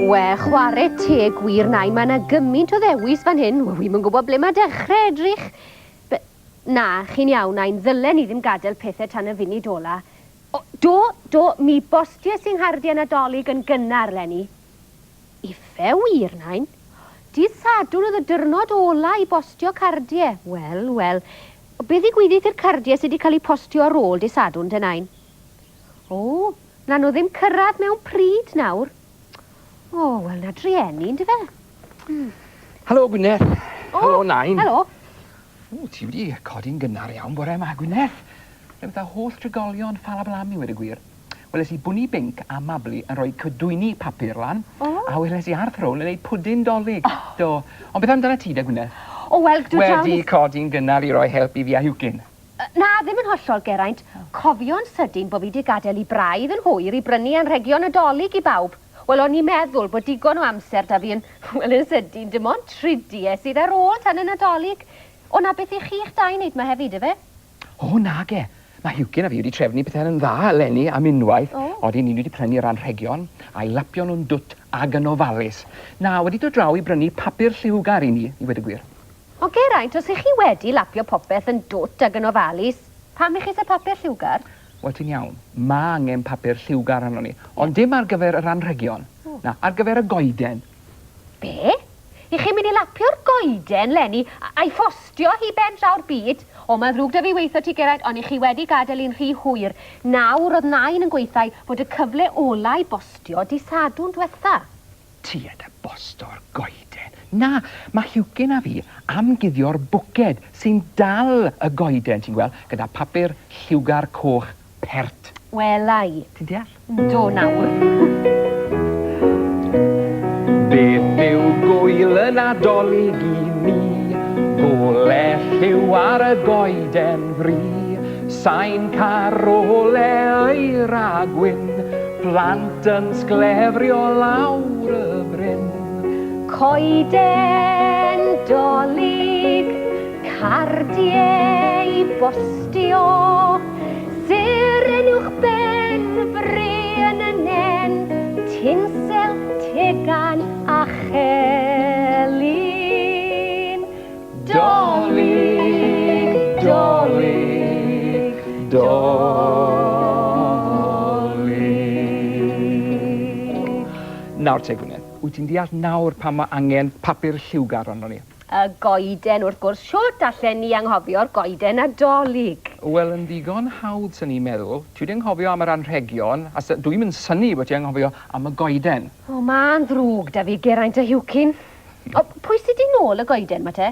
We, chware teg wir nai, mae yna gymaint o ddewis fan hyn. Wel, wi'm yn gwybod ble mae dechrau edrych. Be na, chi'n iawn, nain, ddylen ni ddim gadael pethau tan y funud ola. O, do, do, mi bosties i 'nghardiau Nadolig yn gynnar 'leni. Ife wir, Nain? Dydd Sadwrn oedd y dyrnod ola i bostio cardie. Wel, wel. Be ddigwyddith i'r cardie sy 'di cael eu postio ar ôl dydd Sadwrn te, Nain? O, na nhw ddim cyrraedd mewn pryd nawr. O, wel, na drueni, yndyfe? Hmm. Helo, Gwyneth. O, Helo, Nain. Helo. O, ti wedi codi'n gynnar iawn bore yma, Gwyneth. Rhywbeth â holl drigolion Ffalablami, wedi gwir. Weles i Bwni Binc a Mabli yn rhoi cydwyni papur lan, O. a weles i Arth Rowl yn neud pwdin 'Dolig. Do. Ond beth amdanat ti de, Gwyneth? O, wel, dwi draw Wedi codi'n gynnar i roi help i fi a Huwcyn. Na, ddim yn hollol, Geraint. Cofio'n sydyn bo fi 'di gadel i braidd yn hwyr i brynu anrhegion Nadolig i bawb. Wel, o'n i'n meddwl bod digon o amser 'da fi yn... wel, yn sydyn, dim ond trudie sydd ar ôl tan y Nadolig. O, 'na beth i chi'ch dau wneud 'ma hefyd, ife? O, nage! Mae Huwcyn a fi wedi trefnu pethau yn dda eleni am unwaith. O. Odyn, ni wedi prynu'r anrhegion, a'i lapio nhw'n dwt ag yn ofalus. Na, wedi dod draw i brynu papur lliwgar i ni, i weud y gwir. O, Geraint, os 'ych chi wedi lapio popeth yn dwt ag yn ofalus, pam 'ych chi isie papur lliwgar? Wel, ti'n iawn. Ma' angen papur lliwgar arnon ni. Ond dim ar gyfer yr anrhegion. Na, ar gyfer y goeden. Be? I chi'n mynd i lapio'r goeden, 'leni, a'i phostio hi ben draw'r byd? O, mae'n ddrwg 'da fi weitho ti, Geraint, ond i chi wedi gadael i'n rhy hwyr. Nawr, o'dd Nain yn gweithai bod y cyfle ola i bostio 'di Sadwrn dwetha. Ti a dy bosto'r goeden. Na, mae Huwcyn a fi am guddio'r bwced sy'n dal y goeden, ti'n gweld, gyda papur lliwgar coch pert. Wela i. Ti'n deall? Yndw, nawr. Beth yw gŵyl y Nadolig i mi? Gole lliw ar y goeden fri, Sain carole aur a gwyn, Plant yn sglefrio lawr y bryn. Coeden Dolig, cardiau i bostio, Seren uwchben bryn y nen, Tinsel, tegan a chelyn. Dolig, dolig, dolig. Nawr te, Gwyneth, wyt ti'n deall nawr pam mae angen papur lliwgar arnon ni? Y goeden, wrth gwrs. Shwt allen ni anghofio'r goeden Nadolig? Wel, yn ddigon hawdd, 'swn i'n meddwl. Ti wedi anghofio am yr anrhegion, a s- dwi'm yn synnu bod ti anghofio am y goeden. O, ma'n ddrwg 'da fi, Geraint a Huwcyn. O, pwy sy 'di nôl y goeden 'ma te?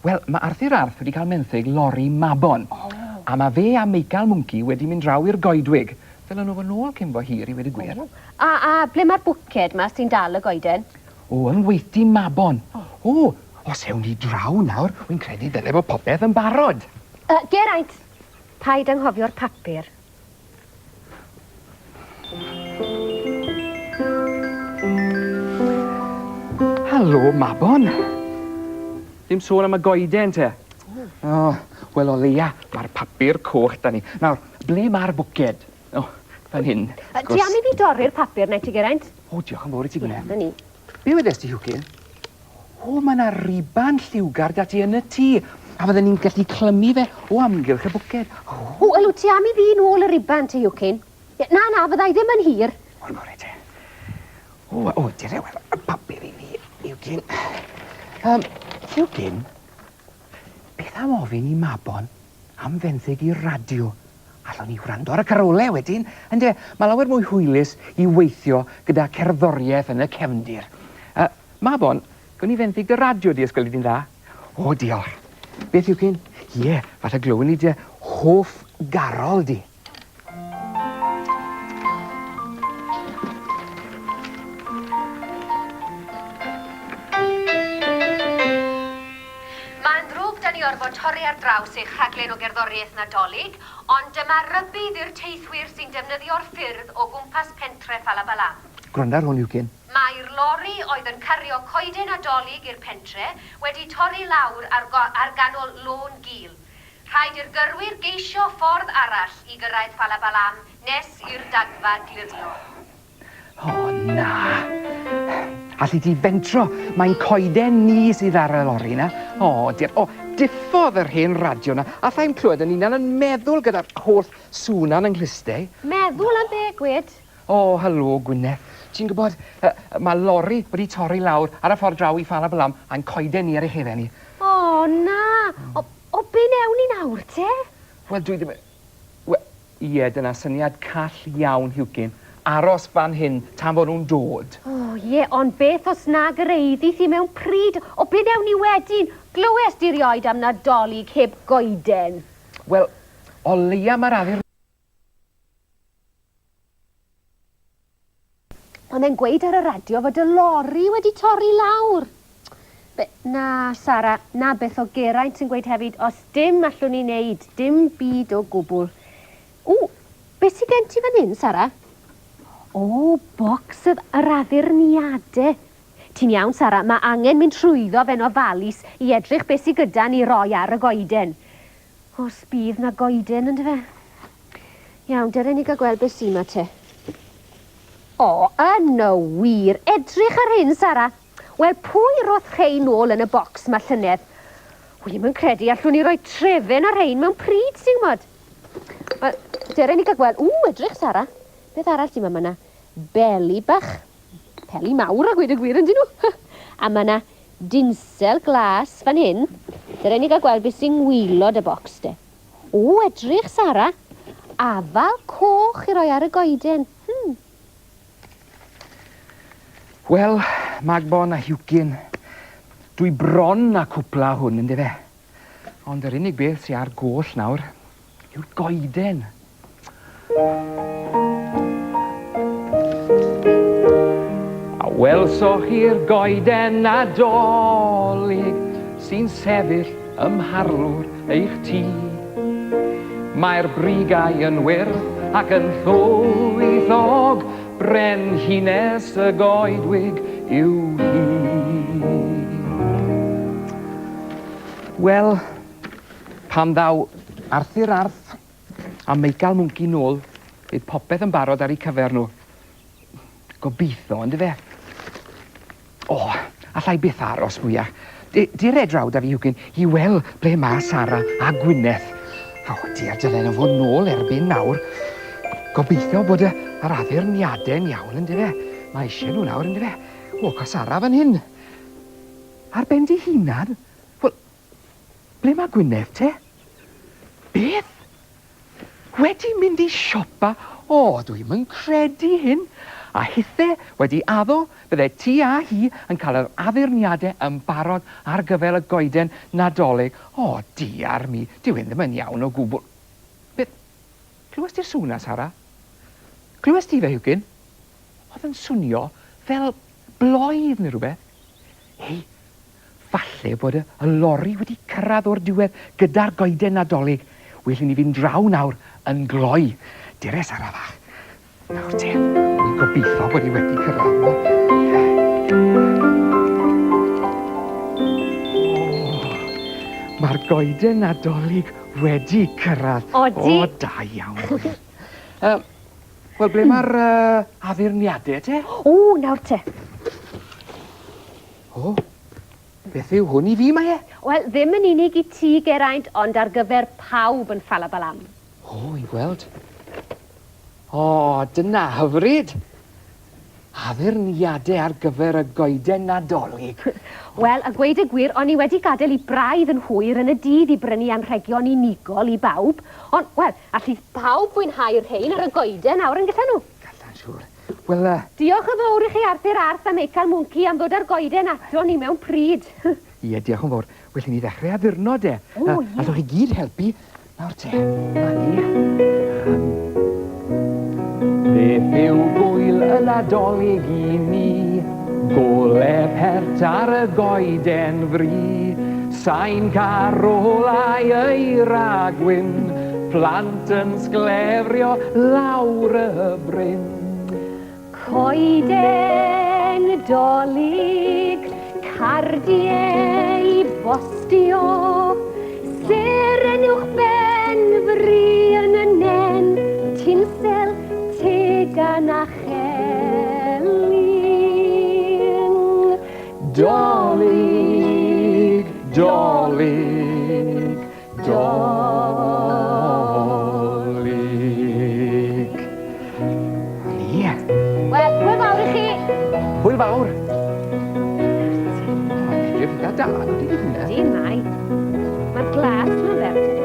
Wel, ma' Arthur Arth wedi cael menthyg lori Mabon. O! A ma' fe a Meical Mwnci wedi mynd draw i'r goedwig. Ddylen nhw fod nôl cyn bo hir, i weud y gwir. O! A, a ble ma'r bwced 'ma sy'n dal y goeden? O, yn weithdy Mabon. O, os ewn ni draw nawr, wi'n credu dyle fod popeth yn barod. Yy, Geraint, paid anghofio'r papur. Helo, Mabon. Dim sôn am y goeden, te? O, wel, o leia, mae'r papur coch 'da ni. Nawr, ble mae'r bwced? O, fan hyn, wrth gwrs. Ti am i fi dorri'r papur 'na i ti, Geraint? O, diolch yn fawr i ti, Gwyneth. 'Na ni. Be wedes di, Huwcyn? O, mae 'na ruban lliwgar 'da ti yn y tŷ, a fydden ni'n gallu clymu fe o amgylch y bwced. O, wel, wyt ti am i fi nôl y ruban te, Huwcyn? Na, na, fydda i ddim yn hir. O'r gore te. O, o, dere, wel, y papur i fi, Huwcyn. Um, Huwcyn, beth am ofyn i Mabon am fenthyg i radio? Allwn ni wrando ar y carolau wedyn, ynde? Mae lawer mwy hwylus i weithio gyda cerddoriaeth yn y cefndir. Uh, Mabon, gwn i fenthyg dy radio di os gweli di'n dda? O, diolch. Beth yw cyn? Ie, falle glywwn ni dy hoff garol di. torri ar draws eich rhaglen o gerddoriaeth Nadolig, ond dyma rybudd i'r teithwyr sy'n defnyddio'r ffyrdd o gwmpas pentre Falabalam. Gwranda ar hwn, Iwcin. Mae'r lori oedd yn cario coeden Nadolig i'r pentre wedi torri lawr ar ar ganol lôn gul. Rhaid i'r gyrwyr geisio ffordd arall i gyrraedd Falabalam nes i'r dagfa glirio. O, na. Alli di fentro, mae'n coeden ni sydd ar y lori 'na. O, diar. O, diffodd yr hen radio 'na. Alla i'm clywed yn hunan yn meddwl gyda'r holl sŵn 'na'n 'y nghlust i. Meddwl am be, gwed? O, helo, Gwyneth. Ti'n gwybod, yy, mae lori wedi torri lawr ar y ffordd draw i Falabalam, a'n coeden ni ar ei chefen hi. O, na. O, o, be newn ni nawr, te? Wel, dwi ddim... Wel, ie, dyna syniad call iawn, Huwcyn. Aros fan hyn tan fod nhw'n dod. O, ie, ond beth os nag yr eiddith hi mewn pryd? O, be newn ni wedyn? Glywes di rioed am Nadolig heb goeden? Wel, o leia mae'r addurn... Ond e'n gweud ar y radio fod y lori wedi torri lawr. Be, na, Sara, na beth o Geraint yn gweud hefyd, os dim allwn ni wneud, dim byd o gwbl. Ww, beth sydd gen ti fan hyn, Sara? O, bocs yr, yr addurniadau. Ti'n iawn, Sara, mae angen mynd trwyddo fe'n ofalus i edrych beth sydd gyda ni roi ar y goeden. Os bydd 'na goeden yndyfe? Iawn, dere ni gael gweld beth sy 'ma te. O, yn y wir! Edrych ar hyn, Sara! Wel, pwy roth rhein nôl yn y bocs 'ma llynedd? Wi'm yn credu allwn ni roi trefen ar rhein mewn pryd, ti'n gwybod? Wel, dere ni gael gweld. Ww, edrych, Sara! Beth arall sy 'ma? Ma' 'na beli bach. Peli mawr a gweud y gwir, yndyn nhw? A ma' 'na Dinsel glas fan hyn. Dere ni gael gweld beth sy'n ngwaelod y bocs de. O, edrych, Sara! Afal coch i roi ar y goeden. Hmm. Wel, Magbon a Huwcyn, dwi bron â cwpla hwn, yndyfe? Ond yr unig beth sy ar goll nawr yw'r goeden. A welsoch chi'r goeden Nadolig sy'n sefyll ym mharlwr eich tŷ? Mae'r brigau yn wyrdd ac yn llwythog, brenhines y goedwig yw hi. Wel, pan ddaw Arthur Arth a Meical Mwnci nôl, bydd popeth yn barod ar eu cyfer nhw. Gobeithio, on'd yfe? O, alla i byth aros mwyach. Dere draw 'da fi, Huwcyn, i wel ble ma Sara a Gwyneth. O, diar, dylen nhw fod nôl erbyn nawr. Gobeithio bod y, yr addurniadau'n iawn, yndyfe? Mae eisiau nhw nawr, yndyfe? O, co Sara fan hyn. Ar ben dy hunan? Wel, ble mae Gwyneth te? Beth? Wedi mynd i siopa? O, dwi'm yn credu hyn! A hithe wedi addo bydde ti a hi yn cael yr addurniade yn barod ar gyfer y goeden Nadolig. O, diar mi, dyw hyn ddim yn iawn o gwbl. Beth? Clywes ti'r sŵn 'na, Sara? Clywes ti fe, Huwcyn? Oedd yn swnio fel bloedd neu rhywbeth. Hei, Falle bod y y lori wedi cyrraedd o'r diwedd gyda'r goeden Nadolig. Well i ni fynd draw nawr yn gloi. Dere Sara fach. Nawr te, wi'n gobeithio bod hi wedi cyrraedd. Mae'r goeden Nadolig wedi cyrraedd. Odi. O, da iawn. Um, Wel, ble mae'r uh, addurniadau te? O, nawr te. O, beth yw hwn i fi, mae e? Wel, ddim yn unig i ti, Geraint, ond ar gyfer pawb yn Ffalabalam. O, i'n gweld. O, dyna hyfryd! Addurniadau ar gyfer y goeden Nadolig. Wel, a gweud y gwir, o'n i wedi gadael i braidd yn hwyr yn y dydd i brynu anrhegion unigol i bawb, ond, wel, allith pawb fwynhau'r rhein ar y goeden nawr yn gallan nhw? Gallan, siŵr. Wel, yy... Diolch yn fowr i chi Arthur Arth a Meical Mwnci am ddod â'r goeden ato ni mewn pryd. Ie, diolch yn fowr. Well i ni ddechrau addurno de. O, ie. Allwch chi gyd helpu. Nawr te, ma ni. Beth yw gwyl y Nadolig i ni? Gole pert ar y goeden fri. Sain carolau eira gwyn, plant yn sglefrio lawr y bryn. Coeden Dolig, cardiau i bostio, seren uwchben fry yn y nen, tinsel, tegan a chelyn. Dolig, Dolig, Dolig. Ni. Wel, hwyl fawr i chi. Hwyl fawr. Mae'n edrych eitha da, nhw wedi hynna. Di mai. Mae'r glas ma'n bert.